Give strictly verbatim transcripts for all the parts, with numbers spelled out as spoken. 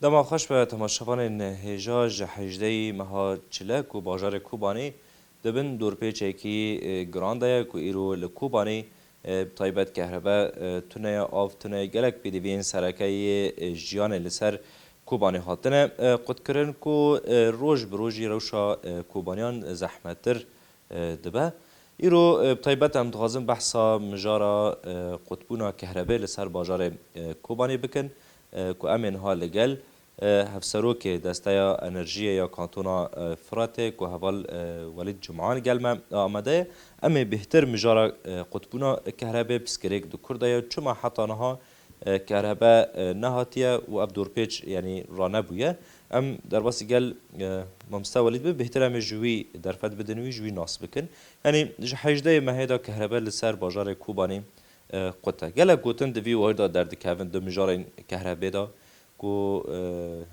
Dema xweş be temaşevanên hêja, ji hejdehê meha çile ku bajarê Kobanê di bin dorpêçekî, e, giran de ye ku îro li Kobanê, e, bi taybet kehrebe, e, tune ye, av tune ye, gelek pêdiviyên sereke yê, e, jiyanê li ser Kobanê hatine, e, qutkirin ku, e, roj bi rojî rewşa, e, Kobaniyan zehmettir, e, dibe. Îro, e, bi taybet em dixwazin behsa mijara, e, qutbûna kehrebê li ser bajarê, e, Kobanê bikin, e, ku em ê niha li gel, e, hevserokê Desteya Enerjiyê ya Kantona, e, Firatê ku heval, e, Welîd Cum'an gel me amade ye. Em ê bêhtir mijara, e, qutbûna kehrebê piskirêk di kur de ye. Çima heta niha, e, kehrebe, e, nehatiye û ev dorpêç, yanî, ranebûye? Em derbasî gel, e, mamoste Welîd bin, bêhtir em ê ji wî derfet bidin wî, ji wî nas bikin. Yanî ji hejdehê mehê de kehrebe li ser bajarê Kobanê, e, qut e. Gelek gotin di vî warî de derdikevin di mijarên kehrebê de ku, e,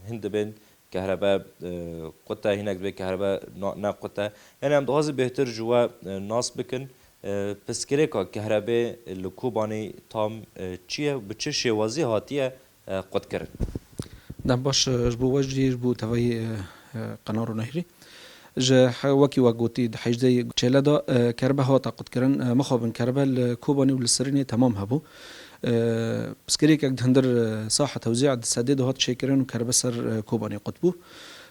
hin dibên kehrebe, e, qut e, hinek dibê kehrebe na-, ne qut e. Yanî em dixwazin bêhtir ji we, e, nas bikin. E, piskirêka kehrebê li Kobanê tam, e, çi ye? Bi çi şêwazî hatiye, e, qutkirin? Dem baş, e, ji bo we jî, ji bo tevayî, e, e, Qenar û Nehîrî. Ji he-, wekî we gotî, di hejdehê çêle de, e, kerbe hate qutkirin. E, mixabin kerbe li Kobanê û li Sirînê temam hebû. E, piskirêkek di hundir, e, saha tewzî di sedê de hat çêkirin û kerbe ser, e, Kobanê qut bû.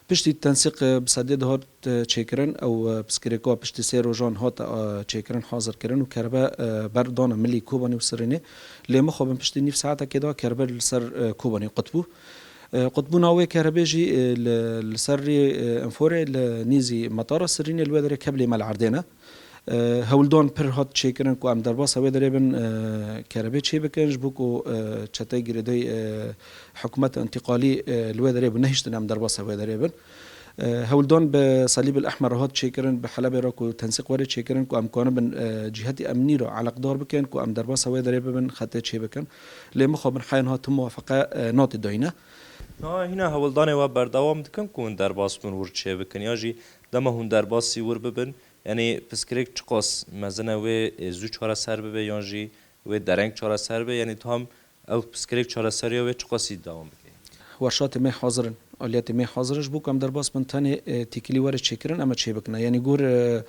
Piştî tensîq, e, bi sedê de hat, e, çêkirin, ew, e, piskirêka piştî sê rojan hat, e, çêkirin, hazirkirin û kerbe, e, berdana milî Kobanê û Sirînê. Lê mixabin piştî nîv saetekê de kerbe li ser, e, Kobanê qut bû. E, qutbûna wê kerebê jî, e, li, li ser rê, e, Înforê li nêzî metara Sirînê li wê derê keblê me li erdê ne. E, hewldan pir hat çêkirin ku em derbasa wê derê bin, e, kerebê çêbikin, ji bo ku, e, çeteyê girêdayî, e, hikûmeta întîqalî, e, li wê derê bin, nehiştin em derbasa wê derê bin. E, hewldan bi Salîb el Ehmer re hat çêkirin, bi Helebê re ku tensîq were çêkirin, ku em kanibin, e, cîhetî emnî re eleqdar bikin, ku em derbasa wê derê bibin, xetê çêbikin. Lê mixabin heya niha tu muwafeqe, e, nate dayîne. Niha hîna hewldanê we berdewam dikin ku hûn derbas bin wir çêbikin, ya jî dema hûn derbasî wir bibin, yanî piskirêk çiqas mezin e wê, e, zû çareser bibe yan jî wê dereng çareser bibe, yanî tam ew piskirêk çareseriya wê çiqasî dewam bike? Werşatê me hazir in, aliyetê me hazir in, ji bo ku em derbas bin tenê, e, têkilî were çêkirin, em ê çêbikine. Yanî gor, e,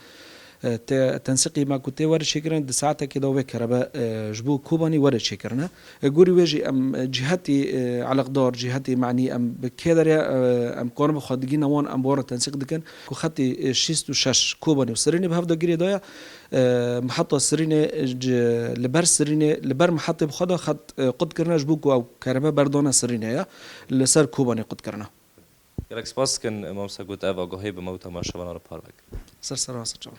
e, te-, tensîqî me ku tê were çêkirin, di saetekê de wê kerebe, e, ji bo Kobanî were çêkirine. E, gorî wê jî em, e, cîhetî, e, eleqdar, cîhetî manî em bi kê derê, e, em kanibin xwe digihîne wan, em bi wan re tensîq dikin ku xetî, e, şêst û şeş Kobanî û Sirînê bi hev de girêdaye. E, miheta Sirînê, e, ji, li ber Sirînê, li ber mihetê bi xwe de xet, e, qut kirine ji bo ku ew kerebe berdane Sirînê ye, li ser Kobanê qut kirine. Gelek spas dikin, mamoste, ku te ev agahî bi me û temaşevanan re parve kir. Ser serê we, ser çavan.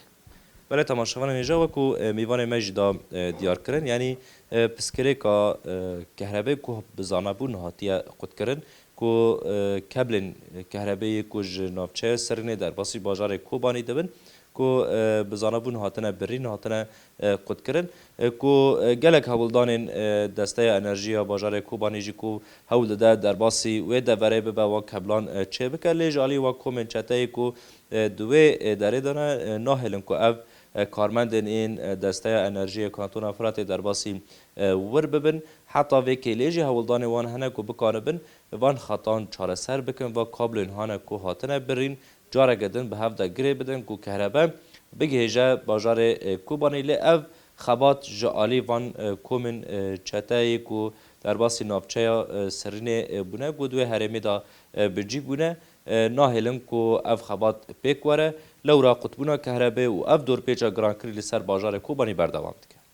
Belê temaşevanên hêja, wekî, e, mêvanê me jî da, e, diyar kirin, yanî, e, piskirêka, e, kehrebê ku bi zanebûn hatiye qutkirin, ku, e, keblên kehrebê yê ku ji navçeya Sirînê derbasî bajarê Kobanî dibin, ku, e, bi zanebûn hatine birîn, hatine, e, qutkirin, e, ku, e, gelek hewldanên, e, Desteya Enerjî ya bajarê Kobanî jî ku hewl dide derbasî wê deverê bibe, wan keblan, e, çêbike. Lê ji alî wan komên çeteyê ku, e, di wê, e, derê de ne, e, nahêlin ku ev, e, karmendên ên, e, Desteya Enerjiyê Kantona Firatê derbasî, e, wir bibin. Heta vê kêlê jî hewldanê wan hene ku bikanibin van xetan çareser bikin, va kablên hane ku hatine birîn, careke din bi hev de girê bidin ku kehrebe bigihêje bajarê, e, Kobanî. Lê ev xebat ji alî van, e, komên, e, çeteyê ku derbasî navçeya, e, Sirînê, e, bûne, ku di wê herêmê de, e, bi cî bûne, e, nahêlin ku ev xebat pêk were. Lewra qutbûna kehrebê û ev dorpêça girankirî li ser bajarê Kobanî berdewam dike.